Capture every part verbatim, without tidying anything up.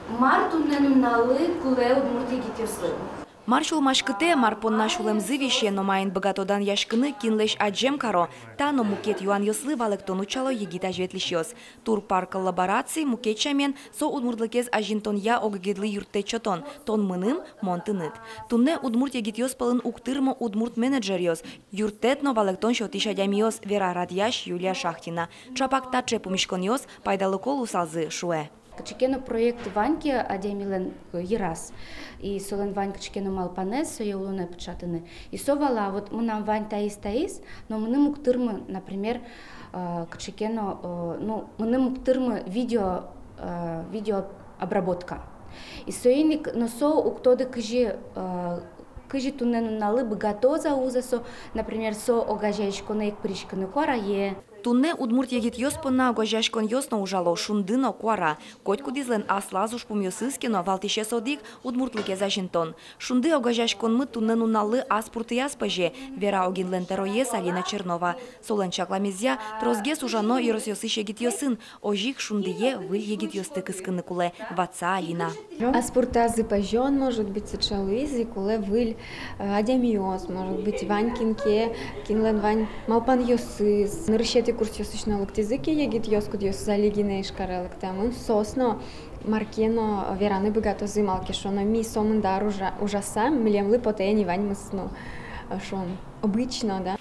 Мар туннэ нуналлы кулэ удмурт егитъёслы? Мар сюлмаськытэ, мар понна сюлэмзы висе но маин быгато данъяськыны, кинлэсь адӟем каро? Та но мукет юанъёслы валэктон утчало егит азьветлӥсьёс. Турпар коллабораци, мукет сямен, со удмуртлыкез азинтонъя огогедлы юрттэт сётон, тон мыным, мон тыныд. Туннэ удмурт егитъёс пӧлын уг тырмо удмурт менеджеръёс, юрттэт но валэктон сётӥсь адямиос, вера радъясь Юлия Шахтина. Чапак таӵе пумиськонъёс пайдалыко луысалзы, шуэ. Кыӵе ке но проект вань ке адямилэн, э, йыраз, и солэн вань кыӵе ке но малпанэз сое улонэ пыӵатыны. И со вала: вот мынам вань таиз, таиз, но мыным уг тырмы, например, э, кыӵе ке но, э, ну, мыным уг тырмы видео, э, видеообработка. И соин ик, но со уг тоды, кызьы, э, кызьы туннэ нуналлы быгатоз-а, уз-а со, например, со огазеяськонэ ик пыриськыны куарае. Туннэ удмурт егитъёс понна огазеяськонъёс но ужало, «Шунды» но «Куара». Котькудӥзлэн аслаз ужпумъёсыз ке но, валтӥсез одӥг — удмуртлыкез азинтон. «Шунды» огазеяськонмы туннэ нуналлы аспуртыяз пӧзе, вера Огинлэн тӧроез Алина Чернова. Солэн чакламезъя, тросгес ужано ёросъёсысь егитъёсын. Озьы ик «Шундые» выль егитъёсты кыскыны кулэ, ватса Алина. Аспуртазы пӧзён, может быть, сыӵе луиз, и кулэ выль, э, адямиос, может быть, вань кин ке, кинлэн вань малпанъёсыз. Нырысетӥ курсъёсысь но лыктӥзы ке егитъёс, кудъёсыз али гинэ Ижкаре лыктэмын, соос но мар ке но вераны быгатозы, малы ке шуоно ми сомында ар ужа-, ужаса, милемлы потэ ини ваньмыз, ну, э, шуом, обычно, да.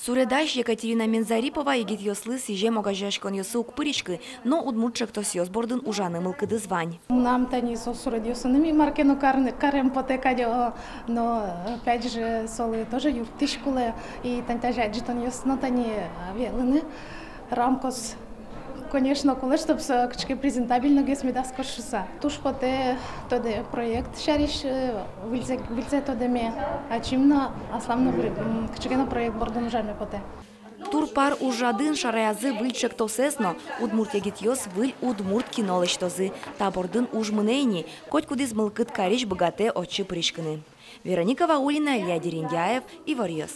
Суредась Екатерина Мензарипова егитъёслы сӥзем огазеяськонъёсы уг пыриськы, но удмурт ӵектосъёс бордын ужаны мылкыдыз вань. Мынам тани со суредъёсыным мар ке но карны, карем потэ кадь, о, но, опять же, солы тоже юрттӥсь кулэ, и тани тазьы адӟытонъёс но тани, а, ветлыны, рамкаос. Конечно, кулэ, чтоб со кыӵе ке презентабельногес медаз кошкы шуса. Туж потэ тодэ проект сярысь, э, выльзэ, выльзэ тодэме, ачим но, аслам но, м, кыӵе ке но проект бордын ужаме потэ. Турпар ужрадын шараязы выль ӵектосэз но, удмурт егитъёс выль удмурт кино лэсьтозы. Та бордын уж мынэ ини, котькудӥз мылкыд карись быгатэ отчы пыриськыны. Вероника Ваулина, Илья Дерендяев, «Иворъёс».